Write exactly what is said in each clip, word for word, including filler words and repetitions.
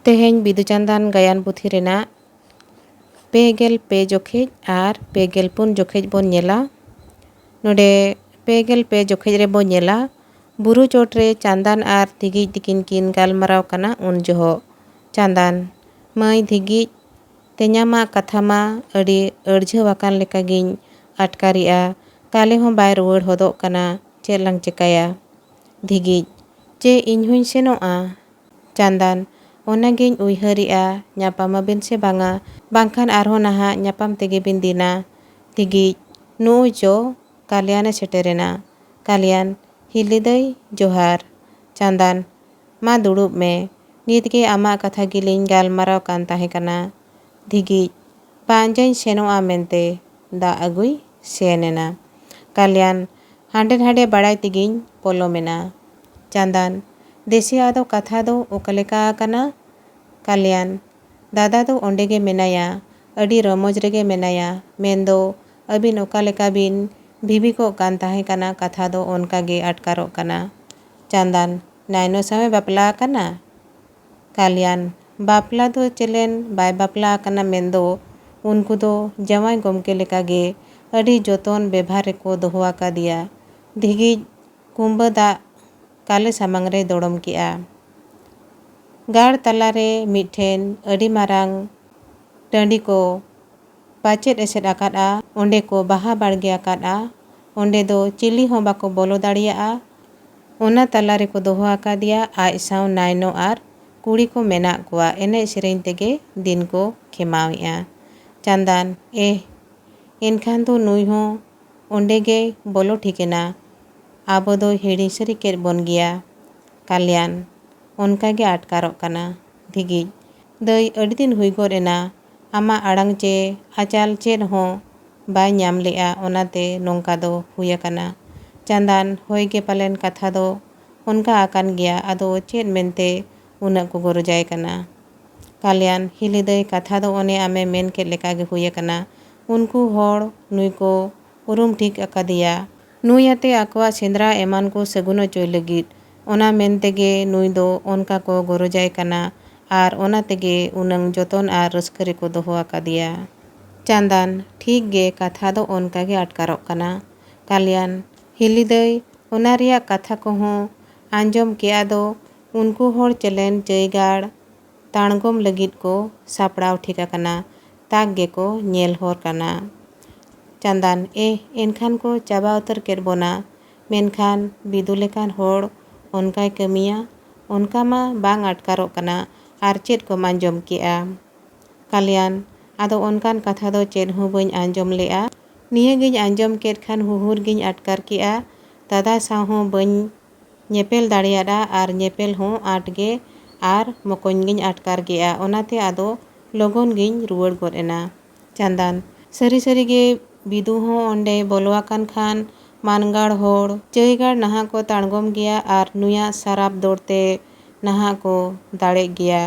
ᱛᱮᱦᱮᱧ ᱵᱤᱫᱩ ᱪᱟᱸᱫᱟᱱ ᱜᱟᱭᱟᱱ ᱯᱩᱛᱷᱤ ᱨᱮᱱᱟᱜ ᱯᱮ ᱜᱮᱞ ᱯᱮ ᱡᱚᱠᱷᱮᱡ ᱟᱨ ᱯᱮ ᱜᱮᱞ ᱯᱩᱱ ᱡᱚᱠᱷᱮᱡ ᱵᱚᱱ ᱧᱮᱞᱟ᱾ ᱱᱚᱰᱮ ᱯᱮ ᱜᱮᱞ ᱯᱮ ᱡᱚᱠᱷᱮᱡ ᱨᱮᱵᱚ ᱧᱮᱞᱟ, ᱵᱩᱨᱩ ᱪᱚᱴ ᱨᱮ ᱪᱟᱸᱫᱟᱱ ᱟᱨ ᱫᱷᱤᱜᱤᱡ ᱛᱤᱠᱤᱱ ᱠᱤᱱ ᱜᱟᱞᱢᱟᱨᱟᱣ ᱠᱟᱱᱟ ᱩᱱ ᱡᱚᱦᱚᱜ᱾ ᱪᱟᱸᱫᱟᱱ, ᱢᱟᱹᱭ ᱫᱷᱤᱜᱤᱡ, ᱛᱮᱧᱟᱢᱟᱜ ᱠᱟᱛᱷᱟ ᱢᱟ ᱟᱹᱰᱤ ᱟᱹᱲᱡᱷᱟᱹᱣ ᱟᱠᱟᱱ ᱞᱮᱠᱟᱜᱤᱧ ᱟᱴᱠᱟᱨᱮᱜᱼᱟ᱾ ᱠᱟᱞᱮ ᱦᱚᱸ ᱵᱟᱭ ᱨᱩᱣᱟᱹᱲ ᱦᱚᱫᱚᱜ ᱠᱟᱱᱟ᱾ ᱪᱮᱫ ᱞᱟᱝ ᱪᱮᱠᱟᱭᱟ? ᱫᱷᱤᱜᱤᱡ, ᱪᱮ ᱤᱧ ᱦᱚᱸᱧ ᱥᱮᱱᱚᱜᱼᱟ? ᱪᱟᱸᱫᱟᱱ, ᱚᱱᱟᱜᱤᱧ ᱩᱭᱦᱟᱹᱨᱮᱜᱼᱟ, ᱧᱟᱯᱟᱢ ᱟᱵᱤᱱ ᱥᱮ ᱵᱟᱝᱟ, ᱵᱟᱝᱠᱷᱟᱱ ᱟᱨᱦᱚᱸ ᱱᱟᱦᱟᱜ ᱧᱟᱯᱟᱢ ᱛᱮᱜᱮ ᱵᱤᱱ ᱫᱤᱱᱟ᱾ ᱫᱷᱤᱜᱤᱡ, ᱱᱩᱜᱼᱩᱭ ᱪᱚ, ᱠᱟᱞᱭᱟᱱᱮ ᱥᱮᱴᱮᱨᱮᱱᱟ᱾ ᱠᱟᱞᱭᱟᱱ, ᱦᱤᱞᱤ ᱫᱟᱹᱭ, ᱡᱚᱦᱟᱨ᱾ ᱪᱟᱸᱫᱟᱱ, ᱢᱟ ᱫᱩᱲᱩᱵ ᱢᱮ, ᱱᱤᱛ ᱜᱮ ᱟᱢᱟᱜ ᱠᱟᱛᱷᱟ ᱜᱮᱞᱤᱧ ᱜᱟᱞᱢᱟᱨᱟᱣ ᱠᱟᱱ ᱛᱟᱦᱮᱸ ᱠᱟᱱᱟ᱾ ᱫᱷᱤᱜᱤᱡ, ᱯᱟᱸᱡᱟᱧ ᱥᱮᱱᱚᱜᱼᱟ ᱢᱮᱱᱛᱮ ᱫᱟᱜ ᱟᱹᱜᱩᱭ ᱥᱮᱱ ᱮᱱᱟ᱾ ᱠᱟᱞᱭᱟᱱ, ᱦᱟᱸᱰᱮ ᱱᱟᱰᱮ ᱵᱟᱲᱟᱭ ᱛᱮᱜᱮᱧ ᱯᱚᱞᱚᱢᱮᱱᱟ᱾ ᱪᱟᱸᱫᱟᱱ, ᱫᱮᱥᱮ ᱟᱫᱚ ᱠᱟᱛᱷᱟ ᱫᱚ ᱚᱠᱟ ᱞᱮᱠᱟ ᱟᱠᱟᱱᱟ? ᱠᱟᱞᱭᱟᱱ, ᱫᱟᱫᱟ ᱫᱚ ᱚᱸᱰᱮ ᱜᱮ ᱢᱮᱱᱟᱭᱟ, ᱟᱹᱰᱤ ᱨᱚᱢᱚᱡᱽ ᱨᱮᱜᱮ ᱢᱮᱱᱟᱭᱟ᱾ ᱢᱮᱱᱫᱚ ᱟᱹᱵᱤᱱ ᱚᱠᱟ ᱞᱮᱠᱟ ᱵᱤᱱ ᱵᱷᱤᱵᱤᱠᱚᱜ ᱠᱟᱱ ᱛᱟᱦᱮᱸ ᱠᱟᱱᱟ, ᱠᱟᱛᱷᱟ ᱫᱚ ᱚᱱᱠᱟ ᱜᱮ ᱟᱴᱠᱟᱨᱚᱜ ᱠᱟᱱᱟ᱾ ᱪᱟᱸᱫᱟᱱ, ᱱᱟᱭᱱᱚ ᱥᱟᱶᱮ ᱵᱟᱯᱞᱟ ᱟᱠᱟᱱᱟ? ᱠᱟᱞᱭᱟᱱ, ᱵᱟᱯᱞᱟ ᱫᱚ ᱪᱮᱞᱮᱱ ᱵᱟᱭ ᱵᱟᱯᱞᱟ ᱟᱠᱟᱱᱟ ᱢᱮᱱᱫᱚ, ᱩᱱᱠᱩ ᱫᱚ ᱡᱟᱶᱟᱭ ᱜᱚᱢᱠᱮ ᱞᱮᱠᱟᱜᱮ ᱟᱹᱰᱤ ᱡᱚᱛᱚᱱ ᱵᱮᱵᱷᱟᱨ ᱨᱮᱠᱚ ᱫᱚᱦᱚ ᱟᱠᱟᱫᱮᱭᱟ᱾ ᱫᱷᱤᱜᱤᱡ ᱠᱩᱢᱵᱟᱹ ᱫᱟᱜ ᱠᱟᱞᱮ ᱥᱟᱢᱟᱝ ᱨᱮᱭ ᱫᱚᱲᱚᱢ ᱠᱮᱜᱼᱟ᱾ ᱜᱟᱲ ᱛᱟᱞᱟᱨᱮ ᱢᱤᱫᱴᱷᱮᱱ ᱟᱹᱰᱤ ᱢᱟᱨᱟᱝ ᱴᱟᱺᱰᱤ ᱠᱚ ᱯᱟᱪᱮᱫ ᱮᱥᱮᱫ ᱟᱠᱟᱫᱼᱟ᱾ ᱚᱸᱰᱮ ᱠᱚ ᱵᱟᱦᱟ ᱵᱟᱲᱜᱮ ᱟᱠᱟᱫᱼᱟ᱾ ᱚᱸᱰᱮ ᱫᱚ ᱪᱤᱞᱤ ᱦᱚᱸ ᱵᱟᱠᱚ ᱵᱚᱞᱚ ᱫᱟᱲᱮᱭᱟᱜᱼᱟ᱾ ᱚᱱᱟ ᱛᱟᱞᱟ ᱨᱮᱠᱚ ᱫᱚᱦᱚ ᱟᱠᱟᱫᱮᱭᱟ ᱟᱡ ᱥᱟᱶ ᱱᱟᱭᱱᱚ ᱟᱨ ᱠᱩᱲᱤ ᱠᱚ ᱢᱮᱱᱟᱜ ᱠᱚᱣᱟ᱾ ᱮᱱᱮᱡ ᱥᱮᱨᱮᱧ ᱛᱮᱜᱮ ᱫᱤᱱ ᱠᱚ ᱠᱷᱮᱢᱟᱣᱮᱫᱼᱟ᱾ ᱪᱟᱸᱫᱟᱱ, ᱮᱦ, ᱮᱱᱠᱷᱟᱱ ᱫᱚ ᱱᱩᱭ ᱦᱚᱸ ᱚᱸᱰᱮ ᱜᱮᱭ ᱵᱚᱞᱚ ᱴᱷᱤᱠ ᱮᱱᱟ᱾ ᱟᱵᱚ ᱫᱚ ᱦᱤᱲᱤᱧ ᱥᱟᱹᱨᱤ ᱠᱮᱫ ᱵᱚᱱ ᱜᱮᱭᱟ᱾ ᱠᱟᱞᱭᱟᱱ, ᱚᱱᱠᱟ ᱜᱮ ᱟᱴᱠᱟᱨᱚᱜ ᱠᱟᱱᱟ᱾ ᱫᱷᱤᱜᱤᱡ, ᱫᱟᱹᱭ, ᱟᱹᱰᱤ ᱫᱤᱱ ᱦᱩᱭ ᱜᱚᱫ ᱮᱱᱟ, ᱟᱢᱟᱜ ᱟᱲᱟᱝ ᱪᱮ ᱟᱪᱟᱞ ᱪᱮᱫ ᱦᱚᱸ ᱵᱟᱭ ᱧᱟᱢ ᱞᱮᱜᱼᱟ, ᱚᱱᱟᱛᱮ ᱱᱚᱝᱠᱟ ᱫᱚ ᱦᱩᱭ ᱟᱠᱟᱱᱟ᱾ ᱪᱟᱸᱫᱟᱱ, ᱦᱳᱭ ᱜᱮ ᱯᱟᱞᱮᱱ ᱠᱟᱛᱷᱟ ᱫᱚ ᱚᱱᱠᱟ ᱟᱠᱟᱱ ᱜᱮᱭᱟ, ᱟᱫᱚ ᱪᱮᱫ ᱢᱮᱱᱛᱮ ᱩᱱᱟᱹᱜ ᱠᱚ ᱜᱚᱨᱚᱡᱟᱭ ᱠᱟᱱᱟ? ᱠᱟᱞᱭᱟᱱ, ᱦᱤᱞᱤ ᱫᱟᱹᱭ, ᱠᱟᱛᱷᱟ ᱫᱚ ᱚᱱᱮ ᱟᱢᱮᱢ ᱢᱮᱱ ᱠᱮᱫ ᱞᱮᱠᱟ ᱜᱮ ᱦᱩᱭ ᱟᱠᱟᱱᱟ᱾ ᱩᱱᱠᱩ ᱦᱚᱲ ᱱᱩᱭ ᱠᱚ ᱩᱨᱩᱢ ᱴᱷᱤᱠ ᱟᱠᱟᱫᱮᱭᱟ᱾ ᱱᱩᱭ ᱟᱛᱮ ᱟᱠᱚᱣᱟᱜ ᱥᱮᱸᱫᱽᱨᱟ ᱮᱢᱟᱱ ᱠᱚ ᱥᱟᱹᱜᱩᱱ ᱚᱪᱚᱭ ᱞᱟᱹᱜᱤᱫ᱾ ᱚᱱᱟ ᱢᱮᱱ ᱛᱮᱜᱮ ᱱᱩᱭ ᱫᱚ ᱚᱱᱠᱟ ᱠᱚ ᱜᱚᱨᱚᱡᱟᱭ ᱠᱟᱱᱟ᱾ ᱟᱨ ᱚᱱᱟ ᱛᱮᱜᱮ ᱩᱱᱟᱹᱝ ᱡᱚᱛᱚᱱ ᱟᱨ ᱨᱟᱹᱥᱠᱟᱹ ᱨᱮᱠᱚ ᱫᱚᱦᱚ ᱟᱠᱟᱫᱮᱭᱟ᱾ ᱪᱟᱸᱫᱟᱱ, ᱴᱷᱤᱠ ᱜᱮ, ᱠᱟᱛᱷᱟ ᱫᱚ ᱚᱱᱠᱟ ᱜᱮ ᱟᱴᱠᱟᱨᱚᱜ ᱠᱟᱱᱟ᱾ ᱠᱟᱞᱭᱟᱱ, ᱦᱤᱞᱤ ᱫᱟᱹᱭ, ᱚᱱᱟ ᱨᱮᱭᱟᱜ ᱠᱟᱛᱷᱟ ᱠᱚᱦᱚᱸ ᱟᱸᱡᱚᱢ ᱠᱮᱜᱼᱟ ᱫᱚ ᱩᱱᱠᱩ ᱦᱚᱲ ᱪᱮᱞᱮᱱ ᱪᱟᱹᱭᱜᱟᱲ ᱛᱟᱬᱜᱚᱢ ᱞᱟᱹᱜᱤᱫ ᱠᱚ ᱥᱟᱯᱲᱟᱣ ᱴᱷᱤᱠ ᱟᱠᱟᱱᱟ᱾ ᱛᱟᱠ ᱜᱮᱠᱚ ᱧᱮᱞ ᱦᱚᱨ ᱠᱟᱱᱟ᱾ ᱪᱟᱸᱫᱟᱱ, ᱮᱦ, ᱮᱱᱠᱷᱟᱱ ᱠᱚ ᱪᱟᱵᱟ ᱩᱛᱟᱹᱨ ᱠᱮᱫ ᱵᱚᱱᱟ᱾ ᱢᱮᱱᱠᱷᱟᱱ ᱵᱤᱫᱩ ᱞᱮᱠᱟᱱ ᱦᱚᱲ ᱚᱱᱠᱟᱭ ᱠᱟᱹᱢᱤᱭᱟ? ᱚᱱᱠᱟ ᱢᱟ ᱵᱟᱝ ᱟᱴᱠᱟᱨᱚᱜ ᱠᱟᱱᱟ᱾ ᱟᱨ ᱪᱮᱫ ᱠᱚᱢ ᱟᱸᱡᱚᱢ ᱠᱮᱜᱼᱟ? ᱠᱟᱞᱭᱟᱱ, ᱟᱫᱚ ᱚᱱᱠᱟᱱ ᱠᱟᱛᱷᱟ ᱫᱚ ᱪᱮᱫ ᱦᱚᱸ ᱵᱟᱹᱧ ᱟᱸᱡᱚᱢ ᱞᱮᱜᱼᱟ᱾ ᱱᱤᱭᱟᱹ ᱜᱤᱧ ᱟᱸᱡᱚᱢ ᱠᱮᱫ ᱠᱷᱟᱱ ᱦᱩᱦᱩᱨ ᱜᱤᱧ ᱟᱴᱠᱟᱨ ᱠᱮᱜᱼᱟ᱾ ᱫᱟᱫᱟ ᱥᱟᱶ ᱦᱚᱸ ᱵᱟᱹᱧ ᱧᱮᱯᱮᱞ ᱫᱟᱲᱮᱭᱟᱫᱼᱟ ᱟᱨ ᱧᱮᱯᱮᱞ ᱦᱚᱸ ᱟᱸᱴ ᱜᱮ ᱟᱨ ᱢᱚᱠᱚᱧ ᱜᱤᱧ ᱟᱴᱠᱟᱨ ᱠᱮᱜᱼᱟ᱾ ᱚᱱᱟᱛᱮ ᱟᱫᱚ ᱞᱚᱜᱚᱱ ᱜᱤᱧ ᱨᱩᱣᱟᱹᱲ ᱜᱚᱫ ᱮᱱᱟ᱾ ᱪᱟᱸᱫᱟᱱ, ᱥᱟᱹᱨᱤ ᱥᱟᱹᱨᱤ ᱜᱮ ᱵᱤᱫᱩ ᱦᱚᱸ ᱚᱸᱰᱮ ᱵᱚᱞᱚ ᱟᱠᱟᱱ ᱠᱷᱟᱱ ᱢᱟᱱᱜᱟᱲ ᱦᱚᱲ ᱪᱟᱹᱭᱜᱟᱲ ᱱᱟᱦᱟᱜ ᱠᱚ ᱛᱟᱬᱜᱚᱢ ᱜᱮᱭᱟ ᱟᱨ ᱱᱩᱭᱟᱜ ᱥᱟᱨᱟᱯ ᱫᱚᱲ ᱛᱮ ᱱᱟᱦᱟᱜ ᱠᱚ ᱫᱟᱲᱮᱜ ᱜᱮᱭᱟ᱾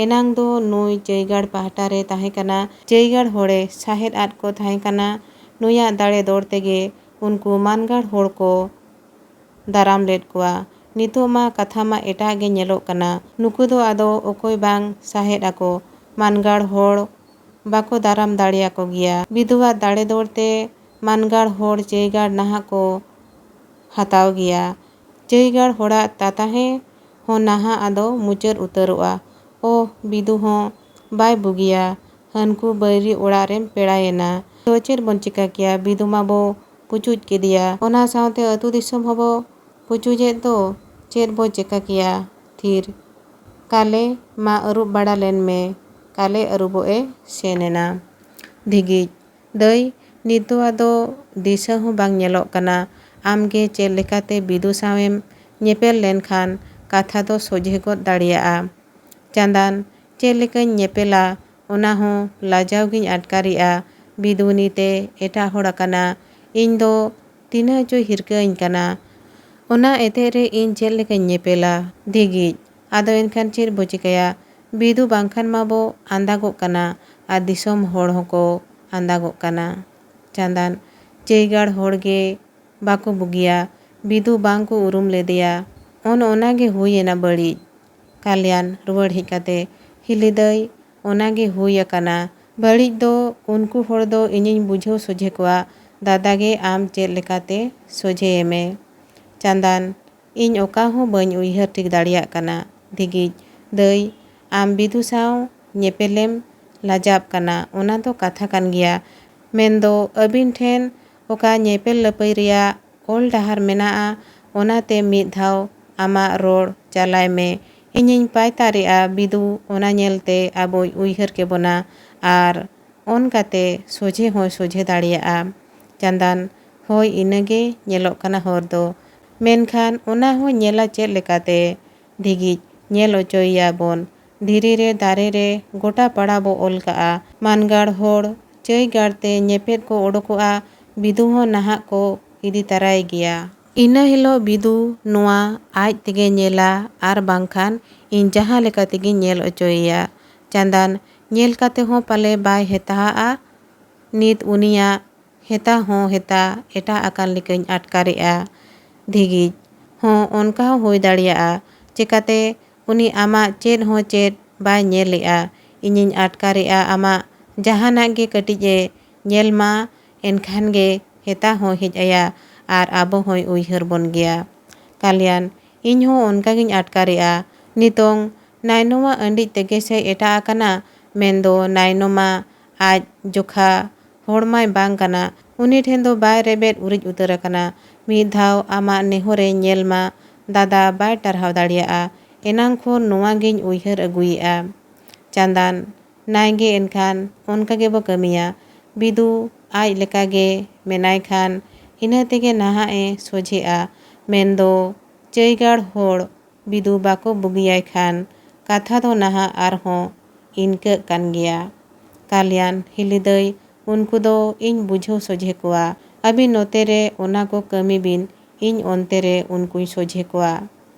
ᱮᱱᱟᱝ ᱫᱚ ᱱᱩᱭ ᱪᱟᱹᱭᱜᱟᱲ ᱯᱟᱦᱴᱟ ᱨᱮ ᱛᱟᱦᱮᱸ ᱠᱟᱱᱟ, ᱪᱟᱹᱭᱜᱟᱲ ᱦᱚᱲᱮ ᱥᱟᱦᱮᱫ ᱟᱫ ᱠᱚ ᱛᱟᱦᱮᱸ ᱠᱟᱱᱟ᱾ ᱱᱩᱭᱟᱜ ᱫᱟᱲᱮ ᱫᱚᱲ ᱛᱮᱜᱮ ᱩᱱᱠᱩ ᱢᱟᱱᱜᱟᱲ ᱦᱚᱲ ᱠᱚ ᱫᱟᱨᱟᱢ ᱞᱮᱫ ᱠᱚᱣᱟ᱾ ᱱᱤᱛᱚᱜ ᱢᱟ ᱠᱟᱛᱷᱟ ᱢᱟ ᱮᱴᱟᱜ ᱜᱮ ᱧᱮᱞᱚᱜ ᱠᱟᱱᱟ᱾ ᱱᱩᱠᱩ ᱫᱚ ᱟᱫᱚ ᱚᱠᱚᱭ ᱵᱟᱝ ᱥᱟᱦᱮᱫ ᱟᱠᱚ, ᱢᱟᱱᱜᱟᱲ ᱦᱚᱲ ᱵᱟᱠᱚ ᱫᱟᱨᱟᱢ ᱫᱟᱲᱮᱭᱟᱠᱚ ᱜᱮᱭᱟ᱾ ᱵᱤᱫᱩᱣᱟᱜ ᱫᱟᱲᱮ ᱫᱚᱲ ᱛᱮ ᱢᱟᱱᱜᱟᱲ ᱦᱚᱲ ᱪᱟᱹᱭᱜᱟᱲ ᱱᱟᱦᱟᱜ ᱠᱚ ᱦᱟᱛᱟᱣ ᱜᱮᱭᱟ᱾ ᱪᱟᱹᱭᱜᱟᱲ ᱦᱚᱲᱟᱜ ᱛᱟᱛᱟᱦᱮᱸ ᱦᱚᱸ ᱱᱟᱦᱟᱜ ᱟᱫᱚ ᱢᱩᱪᱟᱹᱫ ᱩᱛᱟᱹᱨᱚᱜᱼᱟ᱾ ᱳᱦ, ᱵᱤᱫᱩ ᱦᱚᱸ ᱵᱟᱭ ᱵᱩᱜᱤᱭᱟ᱾ ᱦᱟᱹᱱᱠᱩ ᱵᱟᱹᱭᱨᱤ ᱚᱲᱟᱜ ᱨᱮᱢ ᱯᱮᱲᱟᱭᱮᱱᱟ᱾ ᱛᱚ ᱪᱮᱫ ᱵᱚᱱ ᱪᱤᱠᱟ ᱠᱮᱭᱟ? ᱵᱤᱫᱩ ᱢᱟᱵᱚ ᱯᱩᱪᱩᱡ ᱠᱮᱫᱮᱭᱟ᱾ ᱚᱱᱟ ᱥᱟᱶᱛᱮ ᱟᱹᱛᱩ ᱫᱤᱥᱚᱢ ᱦᱚᱸᱵᱚ ᱯᱩᱪᱩᱡᱮᱫ ᱫᱚ᱾ ᱪᱮᱫ ᱵᱚ ᱪᱤᱠᱟ ᱠᱮᱭᱟ? ᱛᱷᱤᱨ᱾ ᱠᱟᱞᱮ, ᱢᱟ ᱟᱹᱨᱩᱵ ᱵᱟᱲᱟ ᱞᱮᱱ ᱢᱮ᱾ ᱠᱟᱞᱮ ᱟᱹᱨᱩᱵᱚᱜ ᱮ ᱥᱮᱱ ᱮᱱᱟ᱾ ᱫᱷᱤᱜᱤᱡ, ᱫᱟᱹᱭ, ᱱᱤᱛ ᱫᱚ ᱟᱫᱚ ᱫᱤᱥᱟᱹ ᱦᱚᱸ ᱵᱟᱝ ᱧᱮᱞᱚᱜ ᱠᱟᱱᱟ᱾ ᱟᱢᱜᱮ ᱪᱮᱫ ᱞᱮᱠᱟᱛᱮ ᱵᱤᱫᱩ ᱥᱟᱶᱮᱢ ᱧᱮᱯᱮᱞ ᱞᱮᱱᱠᱷᱟᱱ ᱠᱟᱛᱷᱟ ᱫᱚ ᱥᱚᱡᱷᱮ ᱜᱚᱫ ᱫᱟᱲᱮᱭᱟᱜᱼᱟ᱾ ᱪᱟᱸᱫᱟᱱ, ᱪᱮᱫ ᱞᱮᱠᱟᱧ ᱧᱮᱯᱮᱞᱟ, ᱚᱱᱟ ᱦᱚᱸ ᱞᱟᱡᱟᱣ ᱜᱤᱧ ᱟᱴᱠᱟᱨᱮᱜᱼᱟ᱾ ᱵᱤᱫᱩ ᱱᱤᱛᱮ ᱮᱴᱟᱜ ᱦᱚᱲ ᱟᱠᱟᱱᱟ᱾ ᱤᱧ ᱫᱚ ᱛᱤᱱᱟᱹᱜ ᱪᱚᱭ ᱦᱤᱨᱠᱟᱹ ᱟᱹᱧ ᱠᱟᱱᱟ᱾ ᱚᱱᱟ ᱮᱛᱮᱫ ᱨᱮ ᱤᱧ ᱪᱮᱫ ᱞᱮᱠᱟᱧ ᱧᱮᱯᱮᱞᱟ? ᱫᱷᱤᱜᱤᱡ, ᱟᱫᱚ ᱮᱱᱠᱷᱟᱱ ᱪᱮᱫ ᱵᱚ ᱪᱤᱠᱟᱹᱭᱟ? ᱵᱤᱫᱩ ᱵᱟᱝᱠᱷᱟᱱ ᱢᱟᱵᱚ ᱟᱸᱫᱟᱜᱚᱜ ᱠᱟᱱᱟ ᱟᱨ ᱫᱤᱥᱚᱢ ᱦᱚᱲ ᱦᱚᱸᱠᱚ ᱟᱸᱫᱟᱜᱚᱜ ᱠᱟᱱᱟ᱾ ᱪᱟᱸᱫᱟᱱ, ᱪᱟᱹᱭᱜᱟᱲ ᱦᱚᱲ ᱜᱮ ᱵᱟᱠᱚ ᱵᱩᱜᱤᱭᱟ᱾ ᱵᱤᱫᱩ ᱵᱟᱝ ᱠᱚ ᱩᱨᱩᱢ ᱞᱮᱫᱮᱭᱟ᱾ ᱚᱱ ᱚᱱᱟ ᱜᱮ ᱦᱩᱭ ᱮᱱᱟ ᱵᱟᱹᱲᱤᱡ᱾ ᱠᱟᱞᱭᱟᱱ ᱨᱩᱣᱟᱹᱲ ᱦᱮᱡ ᱠᱟᱛᱮ, ᱦᱤᱞᱤ ᱫᱟᱹᱭ, ᱚᱱᱟ ᱜᱮ ᱦᱩᱭ ᱟᱠᱟᱱᱟ᱾ ᱵᱟᱹᱲᱤᱡ ᱫᱚ ᱩᱱᱠᱩ ᱦᱚᱲ ᱫᱚ ᱤᱧᱤᱧ ᱵᱩᱡᱷᱟᱹᱣ ᱥᱚᱡᱷᱮ ᱠᱚᱣᱟ᱾ ᱫᱟᱫᱟ ᱜᱮ ᱟᱢ ᱪᱮᱫ ᱞᱮᱠᱟᱛᱮ ᱥᱚᱡᱷᱮᱭᱮᱢᱮ᱾ ᱪᱟᱸᱫᱟᱱ, ᱤᱧ ᱚᱠᱟ ᱦᱚᱸ ᱵᱟᱹᱧ ᱩᱭᱦᱟᱹᱨ ᱴᱷᱤᱠ ᱫᱟᱲᱮᱭᱟᱜ ᱠᱟᱱᱟ᱾ ᱫᱷᱤᱜᱤᱡ, ᱫᱟᱹᱭ, ᱟᱢ ᱵᱤᱫᱩ ᱥᱟᱶ ᱧᱮᱯᱮᱞᱮᱢ ᱞᱟᱡᱟᱜ ᱠᱟᱱᱟ, ᱚᱱᱟ ᱫᱚ ᱠᱟᱛᱷᱟ ᱠᱟᱱ ᱜᱮᱭᱟ᱾ ᱢᱮᱱᱫᱚ ᱟᱹᱵᱤᱱ ᱴᱷᱮᱱ ᱚᱠᱟ ᱧᱮᱯᱮᱞ ᱞᱟᱹᱯᱟᱹᱭ ᱨᱮᱭᱟᱜ ᱚᱞ ᱰᱟᱦᱟᱨ ᱢᱮᱱᱟᱜᱼᱟ, ᱚᱱᱟᱛᱮ ᱢᱤᱫ ᱫᱷᱟᱣ ᱟᱢᱟᱜ ᱨᱚᱲ ᱪᱟᱞᱟᱭ ᱢᱮ᱾ ᱤᱧᱤᱧ ᱯᱟᱭᱛᱟᱨᱮᱜᱼᱟ, ᱵᱤᱫᱩ ᱚᱱᱟ ᱧᱮᱞᱛᱮ ᱟᱵᱚᱭ ᱩᱭᱦᱟᱹᱨ ᱠᱮᱵᱚᱱᱟ ᱟᱨ ᱚᱱᱠᱟᱛᱮ ᱥᱚᱡᱷᱮ ᱦᱚᱸᱭ ᱥᱚᱡᱷᱮ ᱫᱟᱲᱮᱭᱟᱜᱼᱟ᱾ ᱪᱟᱸᱫᱟᱱ, ᱦᱳᱭ, ᱤᱱᱟᱹᱜᱮ ᱧᱮᱞᱚᱜ ᱠᱟᱱᱟ ᱦᱚᱨ ᱫᱚ᱾ ᱢᱮᱱᱠᱷᱟᱱ ᱚᱱᱟ ᱦᱚᱸ ᱧᱮᱞᱟ ᱪᱮᱫ ᱞᱮᱠᱟᱛᱮ? ᱫᱷᱤᱜᱤᱡ, ᱧᱮᱞ ᱚᱪᱚᱭᱮᱭᱟ ᱵᱚᱱ᱾ ᱫᱷᱤᱨᱤ ᱨᱮ, ᱫᱟᱨᱮ ᱨᱮ, ᱜᱚᱴᱟ ᱯᱟᱲᱟ ᱵᱚ ᱚᱞ ᱠᱟᱜᱼᱟ᱾ ᱢᱟᱱᱜᱟᱲ ᱦᱚᱲ ᱪᱟᱹᱭ ᱜᱟᱲ ᱛᱮ ᱧᱮᱯᱮᱫ ᱠᱚ ᱚᱰᱚᱠᱚᱜᱼᱟ᱾ ᱵᱤᱫᱩ ᱦᱚᱸ ᱱᱟᱦᱟᱜ ᱠᱚ ᱤᱫᱤ ᱛᱟᱨᱟᱭ ᱜᱮᱭᱟ᱾ ᱤᱱᱟᱹ ᱦᱤᱞᱳᱜ ᱵᱤᱫᱩ ᱱᱚᱣᱟ ᱟᱡ ᱛᱮᱜᱮ ᱧᱮᱞᱟ, ᱟᱨ ᱵᱟᱝᱠᱷᱟᱱ ᱤᱧ ᱡᱟᱦᱟᱸ ᱞᱮᱠᱟ ᱛᱮᱜᱮᱧ ᱧᱮᱞ ᱚᱪᱚᱭᱮᱭᱟ᱾ ᱪᱟᱸᱫᱟᱱ, ᱧᱮᱞ ᱠᱟᱛᱮ ᱦᱚᱸ ᱯᱟᱞᱮ ᱵᱟᱭ ᱦᱮᱛᱟᱦᱟᱜᱼᱟ᱾ ᱱᱤᱛ ᱩᱱᱤᱭᱟᱜ ᱦᱮᱛᱟ ᱦᱚᱸ ᱦᱮᱛᱟ ᱮᱴᱟᱜ ᱟᱠᱟᱱ ᱞᱮᱠᱟᱧ ᱟᱴᱠᱟᱨᱮᱜᱼᱟ᱾ ᱫᱷᱤᱜᱤᱡ, ᱦᱚᱸ, ᱚᱱᱠᱟ ᱦᱚᱸ ᱦᱩᱭ ᱫᱟᱲᱮᱭᱟᱜᱼᱟ᱾ ᱪᱮᱠᱟᱛᱮ ᱩᱱᱤ ᱟᱢᱟᱜ ᱪᱮᱫ ᱦᱚᱸ ᱪᱮᱫ ᱵᱟᱭ ᱧᱮᱞᱮᱜᱼᱟ᱾ ᱤᱧᱤᱧ ᱟᱴᱠᱟᱨᱮᱜᱼᱟ ᱟᱢᱟᱜ ᱡᱟᱦᱟᱱᱟᱜ ᱜᱮ ᱠᱟᱹᱴᱤᱡ ᱮ ᱧᱮᱞ ᱢᱟ, ᱮᱱᱠᱷᱟᱱ ᱜᱮ ᱦᱮᱛᱟ ᱦᱚᱸ ᱦᱮᱡ ᱟᱭᱟ ᱟᱨ ᱟᱵᱚ ᱦᱚᱸᱭ ᱩᱭᱦᱟᱹᱨ ᱵᱚᱱ ᱜᱮᱭᱟ᱾ ᱠᱟᱞᱭᱟᱱ, ᱤᱧ ᱦᱚᱸ ᱚᱱᱠᱟ ᱜᱤᱧ ᱟᱴᱠᱟᱨᱮᱜᱼᱟ᱾ ᱱᱤᱛᱚᱝ ᱱᱟᱭᱱᱚᱢᱟ ᱟᱹᱰᱤᱡ ᱛᱮᱜᱮ ᱥᱮ ᱮᱴᱟᱜ ᱟᱠᱟᱱᱟ, ᱢᱮᱱᱫᱚ ᱱᱟᱭᱱᱚᱢᱟ ᱟᱡ ᱡᱚᱠᱷᱟ ᱦᱚᱲ ᱢᱟᱭ ᱵᱟᱝ ᱠᱟᱱᱟ᱾ ᱩᱱᱤ ᱴᱷᱮᱱ ᱫᱚ ᱵᱟᱭ ᱨᱮᱵᱮᱫ ᱩᱨᱤᱡ ᱩᱛᱟᱹᱨ ᱟᱠᱟᱱᱟ᱾ ᱢᱤᱫ ᱫᱷᱟᱣ ᱟᱢᱟᱜ ᱱᱮᱦᱚᱨᱮ ᱧᱮᱞ ᱢᱟ, ᱫᱟᱫᱟ ᱵᱟᱭ ᱴᱟᱨᱦᱟᱣ ᱫᱟᱲᱮᱭᱟᱜᱼᱟ᱾ ᱮᱱᱟᱝ ᱠᱷᱚᱱ ᱱᱚᱣᱟ ᱜᱤᱧ ᱩᱭᱦᱟᱹᱨ ᱟᱹᱜᱩᱭᱮᱫᱼᱟ᱾ ᱪᱟᱸᱫᱟᱱ, ᱱᱟᱭ ᱜᱮ ᱮᱱᱠᱷᱟᱱ ᱚᱱᱠᱟ ᱜᱮᱵᱚ ᱠᱟᱹᱢᱤᱭᱟ᱾ ᱵᱤᱫᱩ ᱟᱡ ᱞᱮᱠᱟ ᱜᱮ ᱢᱮᱱᱟᱭ ᱠᱷᱟᱱ ᱤᱱᱟᱹ ᱛᱮᱜᱮ ᱱᱟᱦᱟᱜ ᱮ ᱥᱚᱡᱷᱮᱜᱼᱟ᱾ ᱢᱮᱱᱫᱚ ᱪᱟᱹᱭᱜᱟᱲ ᱦᱚᱲ ᱵᱤᱫᱩ ᱵᱟᱠᱚ ᱵᱩᱜᱤᱭᱟᱭ ᱠᱷᱟᱱ ᱠᱟᱛᱷᱟ ᱫᱚ ᱱᱟᱦᱟᱜ ᱟᱨᱦᱚᱸ ᱤᱱᱠᱟᱹᱜ ᱠᱟᱱ ᱜᱮᱭᱟ᱾ ᱠᱟᱞᱭᱟᱱ, ᱦᱤᱞᱤ ᱫᱟᱹᱭ, ᱩᱱᱠᱩ ᱫᱚ ᱤᱧ ᱵᱩᱡᱷᱟᱹᱣ ᱥᱚᱡᱷᱮ ᱠᱚᱣᱟ᱾ ᱟᱹᱵᱤᱱ ᱱᱚᱛᱮ ᱨᱮ ᱚᱱᱟ ᱠᱚ ᱠᱟᱹᱢᱤ ᱵᱤᱱ, ᱤᱧ ᱚᱱᱛᱮ ᱨᱮ ᱩᱱᱠᱩᱧ ᱥᱚᱡᱷᱮ ᱠᱚᱣᱟ᱾